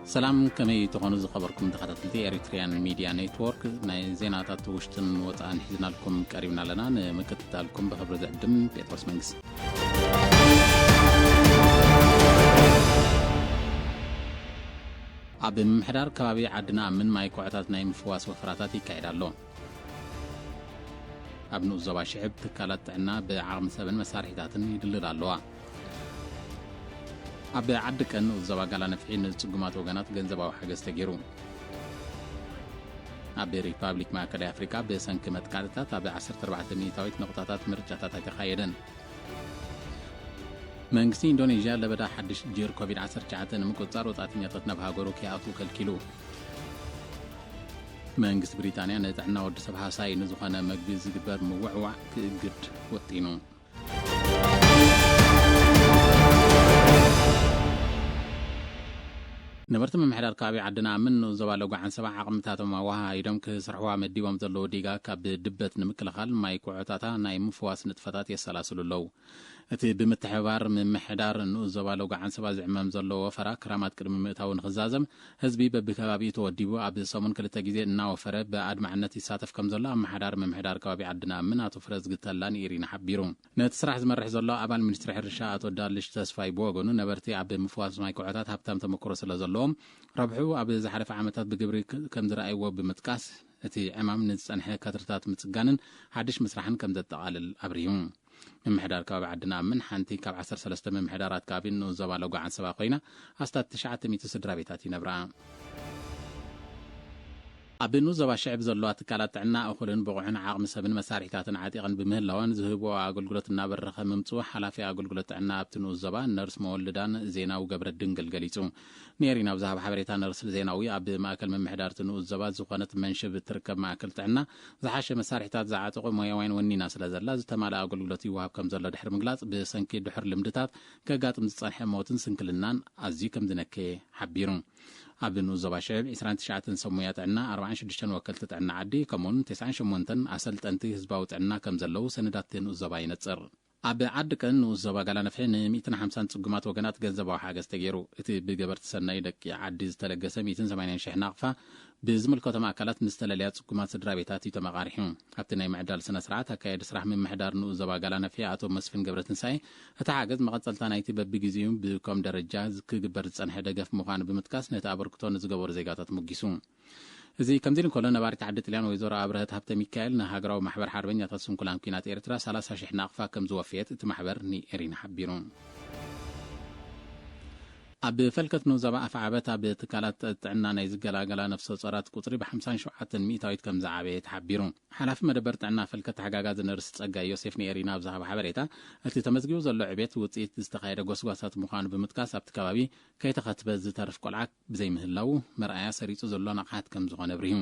ሰላም፣ ከመይ ትኾኑ ዝኸበርኩም ተኸታተልቲ ኤሪትሪያን ሚድያ ኔትወርክ? ናይ ዜናታት ውሽጥን ወፃእን ሒዝናልኩም ቀሪብና ኣለና። ንምክትታልኩም ብኽብሪ ዝዕድም ጴጥሮስ መንግስቲ። ኣብ ምምሕዳር ከባቢ ዓድና ኣምን ማይ ኩዕታት ናይ ምፍዋስ ወፈራታት ይካየድ ኣሎ። ኣብ ንኡስ ዞባ ሽዕብ ትካላት ጥዕና ብዓቕሚ ሰብን መሳርሒታትን ይድልድላ ኣለዋ። ኣብ ዓዲ ቀን ንኡስ ዞባ ጋላ ነፍሒ ንጽጉማት ወገናት ገንዘባዊ ሓገዝ ተገይሩ። ኣብ ሪፓብሊክ ማእከላይ ኣፍሪቃ ብሰንኪ መጥቃዕትታት ኣብ ዓሰርተ ኣርባዕተ ሚእታዊት ነቑጣታት ምርጫታት ኣይተኻየደን። መንግስቲ ኢንዶኔዥያ ለበዳ ሓድሽ ጅር ኮቪድ ዓሰርተ ትሽዓተ ንምቁጽጻር ወጻእተኛታት ናብ ሃገሩ ከይኣትዉ ከልኪሉ። መንግስቲ ብሪጣንያ ንጥዕና ወዲ ሰብ ሃሳይ ንዝኾነ መግቢ ዝግበር ምውዕዋዕ ክእግድ ወጢኑ። ነበርቲ ምምሕዳር ከባቢ ዓድና ኣብ ምን ንኡስ ዞባ ሎጎ ዓንሰባ ዓቕምታቶም ኣወሃሂዶም ክሰርሕዋ መዲቦም ዘለዉ ዲጋ ካብ ድበት ንምክልኻል ማይ ኩዖታታ ናይ ምፍዋስ ንጥፈታት የሰላስሉ ኣለዉ። እቲ ብምትሕብባር ምምሕዳር ንኡስ ዞባ ሎጎ ዓንሰባ ዝዕመም ዘሎ ወፈራ ክራማት ቅድሚ ምእታዉ ንኽዛዘም ህዝቢ በብከባቢኡ ተወዲቡ ኣብ ሰሙን ክልተ ግዜ እናወፈረ ብኣድማዕነት ይሳተፍ ከም ዘሎ ኣመሓዳሪ ምምሕዳር ከባቢ ዓድና ኣብ ምን ኣቶ ፍረዝጊ ተላ ንኢሪና ሓቢሩ። ነቲ ስራሕ ዝመርሕ ዘሎ ኣባል ሚኒስትሪ ሕርሻ ኣቶ ዳልሽ ተስፋይ ብወገኑ፣ ነበርቲ ኣብ ምፍዋስ ማይ ኩዖታት ሃብታም ተመክሮ ስለ ዘለዎም፣ ረብሑ ኣብ ዝሓለፈ ዓመታት ብግብሪ ክ-፣ ከም ዝረኣይዎ ብምጥቃስ፣ እቲ ዕማም ንዝጸንሐ ከትርታት ምጽጋንን ሓድሽ ምስራሕን ከም ዘጠቓልል ኣብሪሁ። ምምሕዳር ከባቢ ዓድና ኣምን ሓንቲ ካብ ዓሰርተ ሰለስተ ምምሕዳራት ከባቢ ንኡስ ዞባ ሎጎ ዓንሰባ ኮይና፣ ኣስታት ትሽዓተ ሚእቲ ስድራ ቤታት ይነብራ። ኣብ ንኡስ ዞባ ሽዕብ ዘለዋ ትካላት ጥዕና እኹልን ብቑዕን ዓቕሚ ሰብን መሳርሒታትን ዓጢቐን ብምህላወን ዝህብኦ ኣገልግሎት እናበረኸ ምምፅኡ ሓላፊ ኣገልግሎት ጥዕና ኣብቲ ንኡስ ዞባ ነርስ መወልዳን ዜናዊ ገብረ ድንግል ገሊፁ። ኔሪን ኣብ ዝሃብ ሓበሬታ ነርስ ዜናዊ ኣብ ማእከል ምምሕዳርቲ ንኡስ ዞባ ዝኾነት መንሽብ እትርከብ ማእከል ጥዕና ዝሓሸ መሳርሒታት ዝዓጠቑ ሞያውያን ወኒና ስለ ዘላ ዝተማልኣ ኣገልግሎት ይወሃብ ከም ዘሎ ድሕሪ ምግላፅ ብሰንኪ ድሑር ልምድታት ከጋጥም ዝፀንሐ ሞትን ስንክልናን ኣዝዩ ከም ዝነከየ ሓቢሩ። ኣብ ንኡስ ዞባ ሽዕብ ዕስራን ትሽዓተን ሰብ ሞያ ጥዕና፣ ኣርባዓን ሽዱሽተን ወከልቲ ጥዕና ዓዲ፣ ከምኡውን ተስዓን ሸሞንተን ኣሰልጠንቲ ህዝባዊ ጥዕና ከም ዘለዉ ሰነዳት ንኡስ ዞባ ይነጽር። ኣብ ዓዲ ቀን ንኡስ ዞባ ጋላ ነፍሒ ን ሚእትን ሓምሳን ጽጉማት ወገናት ገንዘባዊ ሓገዝ ተገይሩ። እቲ ብገበርቲ ሰናይ ደቂ ዓዲ ዝተለገሰ ሚእትን ሰማንያን ሽሕ ናቕፋ ብዝምልከቶም ኣካላት ንዝተለለያ ጽጉማት ስድራ ቤታት እዩ ተመቓሪሑ። ኣብቲ ናይ ምዕዳል ስነ ስርዓት ኣካያዲ ስራሕ ምምሕዳር ንኡስ ዞባ ጋላ ነፍሒ ኣቶ መስፍን ገብረትንሳኤ፣ እቲ ሓገዝ መቐጸልታ ናይቲ በብግዜኡ ብኮም ደረጃ ክግበር ዝጸንሐ ደገፍ ምዃኑ ብምጥቃስ፣ ነቲ ኣበርክቶ ንዝገበሩ ዜጋታት ሞጊሱ። እዚ ከምዚ ኢሉ እንከሎ፣ ነባሪት ዓዲ ጥልያን ወይዘሮ ኣብረሀት ሃብተ ሚካኤል ንሃገራዊ ማሕበር ሓርበኛታት ስንኩላን ኲናት ኤርትራ ሰላሳ ሽሕ ናቕፋ ከም ዝወፈየት እቲ ማሕበር ንኤሪና ሓቢሩ። ኣብ ፈልከት ንኡስ ዞባ ኣፍዓበት ኣብ ትካላት ጥዕና ናይ ዝገላገላ ነፍሰ ጾራት ቁጽሪ ብ ሓምሳን ሸውዓተን ሚእታዊት ከም ዝዓበየ ተሓቢሩ። ሓላፊ መደበር ጥዕና ፈልከት ተሓጋጋዚ ነርስ ጸጋይ ዮሴፍ ንኤሪና ኣብ ዝሃቦ ሓበሬታ፣ እቲ ተመዝጊቡ ዘሎ ዕቤት ውጽኢት ዝተኻየደ ጎስጓሳት ምዃኑ ብምጥቃስ፣ ኣብቲ ከባቢ ከይተኸትበ ዝተርፍ ቆልዓ ብዘይምህላዉ መርኣያ ሰሪጹ ዘሎ ንቕሓት ከም ዝኾነ ኣብሪሁ።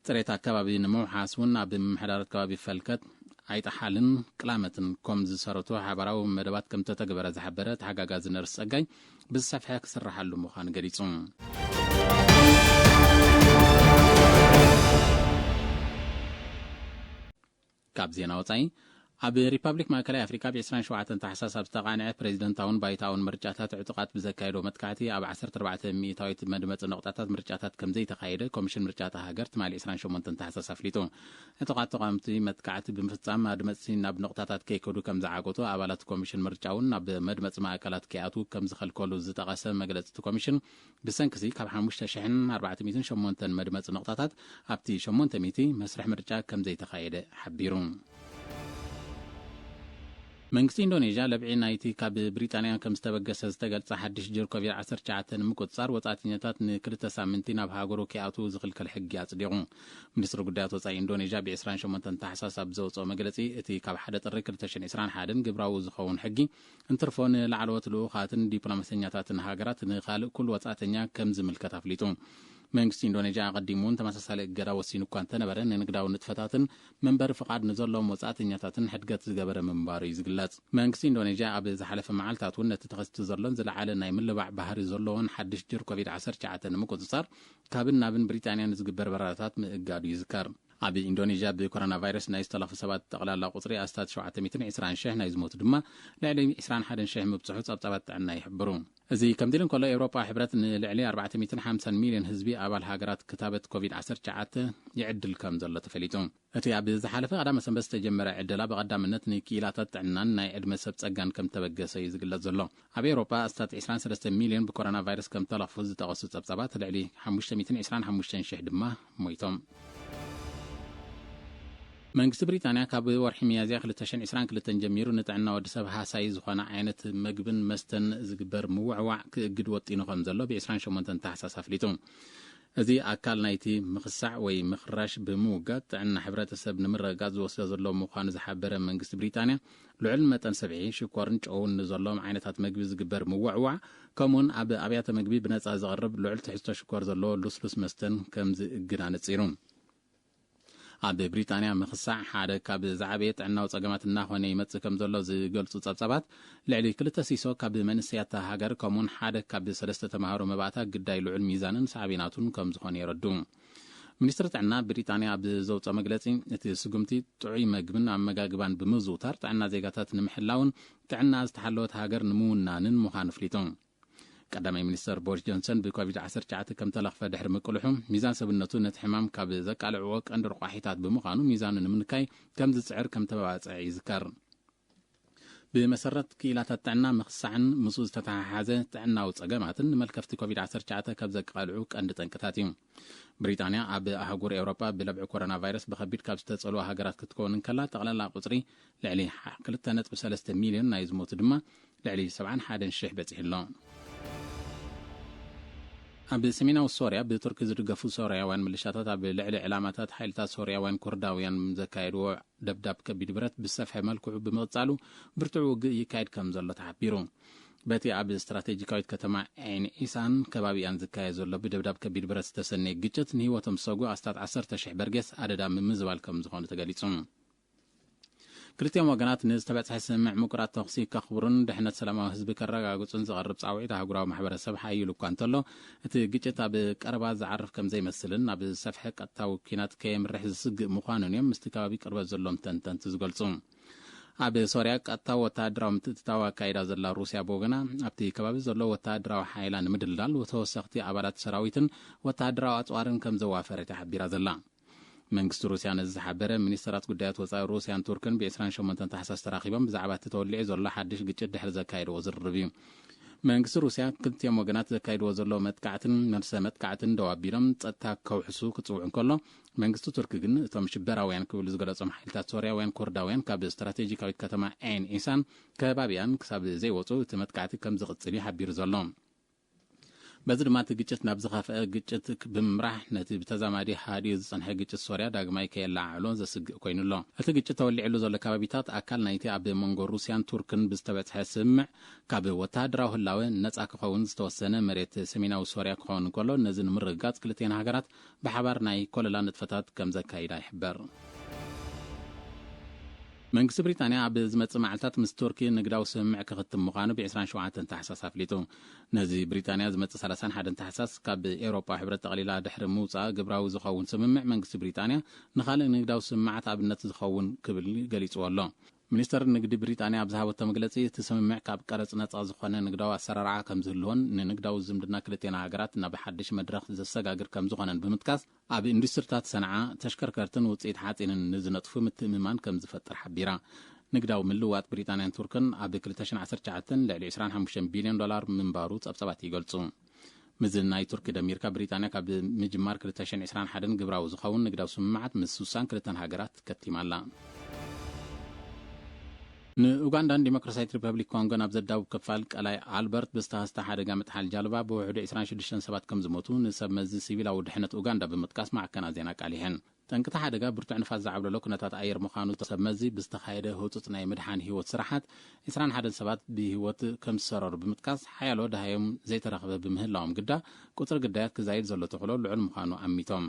ጽሬት ኣከባቢ ንምውሓስ እውን ኣብ ምምሕዳራት ከባቢ ፈልከት፣ ኣይጠሓልን ቅላመትን ኮም ዝሰረቱ ሓባራዊ መደባት ከም ተተግበረ ዝሓበረ ተሓጋጋዚ ነርስ ጸጋይ፣ ብዝሰፍሐ ክስራሓሉ ምዃኑ ገሊጹ። ካብ ዜና ወጻኢ፣ ኣብ ሪፓብሊክ ማእከላይ ኣፍሪካ ብ ዕስራን ሸውዓተን ታሕሳስ ኣብ ዝተቓንዐ ፕሬዚደንታውን ባይታውን ምርጫታት ዕጡቓት ብዘካየዶ መጥቃዕቲ ኣብ ዓሰርተ ኣርባዕተ ሚእታዊት መድመፂ ነቑጣታት ምርጫታት ከም ዘይተኻየደ ኮሚሽን ምርጫ እታ ሃገር ትማሊ ዕስራን ሸሞንተን ታሕሳስ ኣፍሊጡ። ዕጡቓት ተቓወምቲ መጥቃዕቲ ብምፍጻም ኣድመፅቲ ናብ ነቑጣታት ከይከዱ ከም ዝዓገቱ ኣባላት ኮሚሽን ምርጫ እውን ናብ መድመፂ ማእከላት ከይኣትዉ ከም ዝኸልከሉ ዝጠቐሰ መግለፂ እቲ ኮሚሽን፣ ብሰንኪ እዚ ካብ ሓሙሽተ ሽሕን ኣርባዕተ ሚእትን ሸሞንተን መድመፂ ነቑጣታት ኣብቲ ሸሞንተ ሚእቲ መስርሕ ምርጫ ከም ዘይተኻየደ ሓቢሩ። መንግስቲ ኢንዶኔዥያ ለብዒ ናይቲ ካብ ብሪጣንያ ከም ዝተበገሰ ዝተገልጸ ሓድሽ ጅር ኮቪድ ዓሰርተ ትሽዓተ ንምቁጽጻር ወጻእተኛታት ንክልተ ሳምንቲ ናብ ሃገሩ ከይኣትዉ ዝኽልክል ሕጊ ኣጽዲቑ። ሚኒስትሪ ጉዳያት ወጻኢ ኢንዶኔዥያ ብ ዕስራን ሸሞንተን ታሕሳስ ኣብ ዘውጽኦ መግለጺ፣ እቲ ካብ ሓደ ጥሪ ክልተ ሽሕን ዕስራን ሓደን ግብራዊ ዝኸውን ሕጊ እንትርፎ ንላዕለዎት ልኡኻትን ዲፕሎማሰኛታትን ሃገራት ንኻልእ ኩሉ ወጻእተኛ ከም ዝምልከት ኣፍሊጡ። መንግስቲ ኢንዶኔዥያ ኣቐዲሙ እውን ተመሳሳሊ እገዳ ወሲኑ እኳ እንተነበረ፣ ንንግዳዊ ንጥፈታትን መንበሪ ፍቓድ ንዘለዎም ወጻእተኛታትን ሕድገት ዝገበረ ምንባሩ እዩ ዝግለጽ። መንግስቲ ኢንዶኔዥያ ኣብ ዝሓለፈ መዓልታት እውን ነቲ ተኸሲቱ ዘሎን ዝለዓለ ናይ ምልባዕ ባህሪ ዘለዎን ሓድሽ ጅር ኮቪድ ዓሰርተ ትሽዓተ ንምቁጽጻር ካብን ናብን ብሪጣንያ ንዝግበር በረራታት ምእጋዱ ይዝከር። ኣብ ኢንዶኔዥያ ብኮሮና ቫይረስ ናይ ዝተለኽፉ ሰባት ጠቕላላ ቁጽሪ ኣስታት ሸውዓተ ሚእትን ዕስራን ሽሕ፣ ናይ ዝሞቱ ድማ ልዕሊ ዕስራን ሓደን ሽሕ ምብጽሑ ጸብጻባት ጥዕና ይሕብሩ። እዚ ከምዚ ኢሉ እንከሎ፣ ኤውሮጳ ሕብረት ንልዕሊ ኣርባዕተ ሚእትን ሓምሳን ሚልዮን ህዝቢ ኣባል ሃገራት ክታበት ኮቪድ ዓሰርተ ትሽዓተ ይዕድል ከም ዘሎ ተፈሊጡ። እቲ ኣብ ዝሓለፈ ቀዳመ ሰንበት ዝተጀመረ ዕደላ ብቐዳምነት ንክኢላታት ጥዕናን ናይ ዕድመ ሰብ ጸጋን ከም ተበገሰ እዩ ዝግለጽ ዘሎ። ኣብ ኤውሮጳ ኣስታት ዕስራን ሰለስተን ሚልዮን ብኮሮና ቫይረስ ከም ተለኽፉ ዝጠቐሱ ጸብጻባት፣ ልዕሊ ሓሙሽተ ሚእትን ዕስራን ሓሙሽተን ሽሕ ድማ ሞይቶም። መንግስቲ ብሪጣንያ ካብ ወርሒ ሚያዝያ ክልተ ሽሕን ዕስራን ክልተን ጀሚሩ ንጥዕና ወዲ ሰብ ሃሳዪ ዝኾነ ዓይነት መግብን መስተን ዝግበር ምውዕዋዕ ክእግድ ወጢኑ ከም ዘሎ ብ ዕስራን ሸሞንተን ታሕሳስ ኣፍሊጡ። እዚ ኣካል ናይቲ ምኽሳዕ ወይ ምኽራሽ ብምውጋድ ጥዕና ሕብረተሰብ ንምርግጋጽ ዝወስዶ ዘሎ ምዃኑ ዝሓበረ መንግስቲ ብሪጣንያ፣ ልዑል መጠን ሰብዒ ሽኮርን ጨውን ንዘሎም ዓይነታት መግቢ ዝግበር ምውዕዋዕ፣ ከምኡውን ኣብ ኣብያተ መግቢ ብነጻ ዝቐርብ ልዑል ትሕዝቶ ሽኮር ዘለዎ ልስሉስ መስተን ከም ዝእግድ ኣነጺሩ። ኣብ ብሪጣንያ ምኽሳዕ ሓደ ካብ ዝዓበየ ጥዕናዊ ጸገማት እናኾነ ይመጽእ ከም ዘሎ ዝገልጹ ጸብጻባት፣ ልዕሊ ክልተ ሲሶ ካብ መንእሰያት እታ ሃገር፣ ከምኡውን ሓደ ካብ ሰለስተ ተማሃሮ መባእታ ግዳይ ልዑል ሚዛንን ሳዕቤናቱን ከም ዝኾነ የረዱ። ሚኒስትሪ ጥዕና ብሪጣንያ ኣብ ዘውፅኦ መግለጺ፣ እቲ ስጉምቲ ጥዑይ መግብን ኣመጋግባን ብምዝውታር ጥዕና ዜጋታት ንምሕላውን ጥዕና ዝተሓለወት ሃገር ንምውናንን ምዃኑ ኣፍሊጡ። ቀዳማይ ሚኒስተር ቦሪስ ጆንሰን ብኮቪድ ዓሰርተ ትሽዓተ ከም ተለኽፈ ድሕሪ ምቅልሑ፣ ሚዛን ሰብነቱ ነቲ ሕማም ካብ ዘቃልዕዎ ቀንዲ ረቋሒታት ብምዃኑ፣ ሚዛኑ ንምንካይ ከም ዝጽዕር ከም ተባባጽዐ ይዝከር። ብመሰረት ክኢላታት ጥዕና፣ ምኽሳዕን ምስኡ ዝተተሓሓዘ ጥዕናዊ ጸገማትን ንመልከፍቲ ኮቪድ ዓሰርተ ትሽዓተ ካብ ዘቃልዑ ቀንዲ ጠንቅታት እዩ። ብሪጣንያ ኣብ ኣህጉር ኤውሮጳ ብለብዒ ኮሮና ቫይረስ ብኸቢድ ካብ ዝተጸልዋ ሃገራት ክትከውን እንከላ፣ ጠቕላላ ቁጽሪ ልዕሊ ክልተ ነጥቢ ሰለስተ ሚልዮን፣ ናይ ዝሞቱ ድማ ልዕሊ ሰብዓን ሓደን ሽሕ በጺሑ ኣሎ። ኣብ ሰሜናዊ ሶርያ ብቱርኪ ዝድገፉ ሶርያውያን ሚሊሻታት ኣብ ልዕሊ ዕላማታት ሓይልታት ሶርያውያን ኩርዳውያን ዘካየድዎ ደብዳብ ከቢድ ብረት ብዝሰፍሐ መልክዑ ብምቕጻሉ፣ ብርቱዕ ውግእ ይካየድ ከም ዘሎ ተሓቢሩ። በቲ ኣብ ስትራቴጂካዊት ከተማ ዒን ኢሳን ከባቢኣን ዝካየድ ዘሎ ብደብዳብ ከቢድ ብረት ዝተሰነየ ግጭት፣ ንህይወቶም ዝሰጉ ኣስታት ዓሰርተ ሽሕ በርጌስ ኣደዳ ምምዝባል ከም ዝኾኑ ተገሊጹ። ክልቲኦም ወገናት ንዝተበጽሐ ስምምዕ ምቁራጽ ተኹሲ ከኽብሩን ድሕነት ሰላማዊ ህዝቢ ከረጋግጹን ዝቐርብ ጻውዒት ኣህጉራዊ ማሕበረሰብ ሓይሉ እኳ እንተሎ፣ እቲ ግጭት ኣብ ቀረባ ዝዓርፍ ከም ዘይመስልን ናብ ዝሰፍሐ ቀጥታዊ ኲናት ከየምርሕ ዝስግእ ምዃኑን እዮም ምስቲ ከባቢ ቅርበት ዘሎም ተንተንቲ ዝገልጹ። ኣብ ሶርያ ቀጥታዊ ወተሃደራዊ ምትእትታው ኣካይዳ ዘላ ሩስያ ብወገና፣ ኣብቲ ከባቢ ዘሎ ወተሃደራዊ ሓይላ ንምድልዳል ተወሰኽቲ ኣባላት ሰራዊትን ወተሃደራዊ ኣጽዋርን ከም ዘዋፈረት እያ ሓቢራ ዘላ። መንግስቲ ሩስያ ነዚ ዝሓበረ፣ ሚኒስተራት ጉዳያት ወጻኢ ሩስያን ቱርክን ብ ዕስራን ሸሞንተን ታሕሳስ ተራኺቦም ብዛዕባ እቲ ተወሊዑ ዘሎ ሓድሽ ግጭት ድሕሪ ዘካየድዎ ዝርርብ እዩ። መንግስቲ ሩስያ ክልቲኦም ወገናት ዘካይድዎ ዘሎ መጥቃዕትን መልሰ መጥቃዕትን ደው ኣቢሎም ጸጥታ ከውሕሱ ክጽውዕ እንከሎ፣ መንግስቲ ቱርኪ ግን እቶም ሽበራውያን ክብል ዝገለጾም ሓይልታት ሶርያውያን ኩርዳውያን ካብ ስትራቴጂካዊት ከተማ ዒን ኢሳን ከባቢኣን ክሳብ ዘይወጹ እቲ መጥቃዕቲ ከም ዝቕጽል እዩ ሓቢሩ ዘሎ። በዚ ድማ እቲ ግጭት ናብ ዝኸፍአ ግጭት ክ-፣ ብምምራሕ ነቲ ብተዛማዲ ሃዲኡ ዝጸንሐ ግጭት ሶርያ ዳግማይ ከየለዓዕሎ ዘስግእ ኮይኑ ኣሎ። እቲ ግጭት ተወሊዕሉ ዘሎ ከባቢታት ኣካል ናይቲ ኣብ መንጎ ሩስያን ቱርክን ብዝተበጽሐ ስምምዕ ካብ ወተሃደራዊ ህላወ ነጻ ክኸውን ዝተወሰነ መሬት ሰሜናዊ ሶርያ ክኸውን እንከሎ፣ ነዚ ንምርግጋጽ ክልቲኤን ሃገራት ብሓባር ናይ ኮለላ ንጥፈታት ከም ዘካይዳ ይሕበር። መንግስቲ ብሪጣንያ ኣብ ዝመጽእ መዓልታት ምስ ቱርኪ ንግዳዊ ስምምዕ ክኽትም ምዃኑ ብ ዕስራን ሸውዓተን ታሕሳስ ኣፍሊጡ። ነዚ ብሪጣንያ ዝመጽእ ሰላሳን ሓደን ታሕሳስ ካብ ኤውሮጳ ሕብረት ጠቕሊላ ድሕሪ ምውጻእ ግብራዊ ዝኸውን ስምምዕ መንግስቲ ብሪጣንያ ንኻልእ ንግዳዊ ስምምዓት ኣብነት ዝኸውን ክብል ገሊጽዎ ኣሎ። ሚኒስተር ንግዲ ብሪጣንያ ኣብ ዝሃበቶ መግለጺ፣ እቲ ስምምዕ ካብ ቀረጽ ነጻ ዝኾነ ንግዳዊ ኣሰራርዓ ከም ዝህልዎን ንንግዳዊ ዝምድና ክልቴና ሃገራት ናብ ሓድሽ መድረኽ ዘሰጋግር ከም ዝኾነን ብምጥቃስ፣ ኣብ ኢንዱስትሪታት ሰንዓ፣ ተሽከርከርትን ውጽኢት ሓጺንን ንዝነጥፉ ምትእምማን ከም ዝፈጥር ሓቢራ። ንግዳዊ ምልውዋጥ ብሪጣንያን ቱርክን ኣብ ክልተ ሽሕን ዓሰርተ ትሽዓተን ልዕሊ ዕስራን ሓሙሽተን ቢልዮን ዶላር ምንባሩ ጸብጻባት ይገልጹ። ምስዚ ናይ ቱርኪ ደሚርካ፣ ብሪጣንያ ካብ ምጅማር ክልተ ሽሕን ዕስራን ሓደን ግብራዊ ዝኸውን ንግዳዊ ስምምዓት ምስ ስሳን ክልተን ሃገራት ከቲማ ኣላ። ንኡጋንዳን ዲሞክራሲያዊት ሪፐብሊክ ኮንጎን ኣብ ዘዳውብ ክፋል ቀላይ ኣልበርት ብዝተኸስተ ሓደጋ ምጥሓል ጃልባ ብውሕዱ ዕስራን ሽዱሽተን ሰባት ከም ዝሞቱ ንሰብ መዚ ሲቪላዊ ድሕነት ኡጋንዳ ብምጥቃስ ማዕከናት ዜና ኣቃሊሐን። ጠንቅቲ ሓደጋ ብርቱዕ ንፋስ ዝዓብለሎ ኩነታት ኣየር ምዃኑ፣ ሰብ መዚ ብዝተኻየደ ህጹጽ ናይ ምድሓን ህይወት ስራሓት ዕስራን ሓደን ሰባት ብህይወት ከም ዝሰረሩ ብምጥቃስ፣ ሓያሎ ደሃዮም ዘይተረኽበ ብምህላዎም ግዳ፣ ቁጽሪ ግዳያት ክዛይድ ዘሎ ተኽእሎ ልዑል ምዃኑ ኣሚቶም።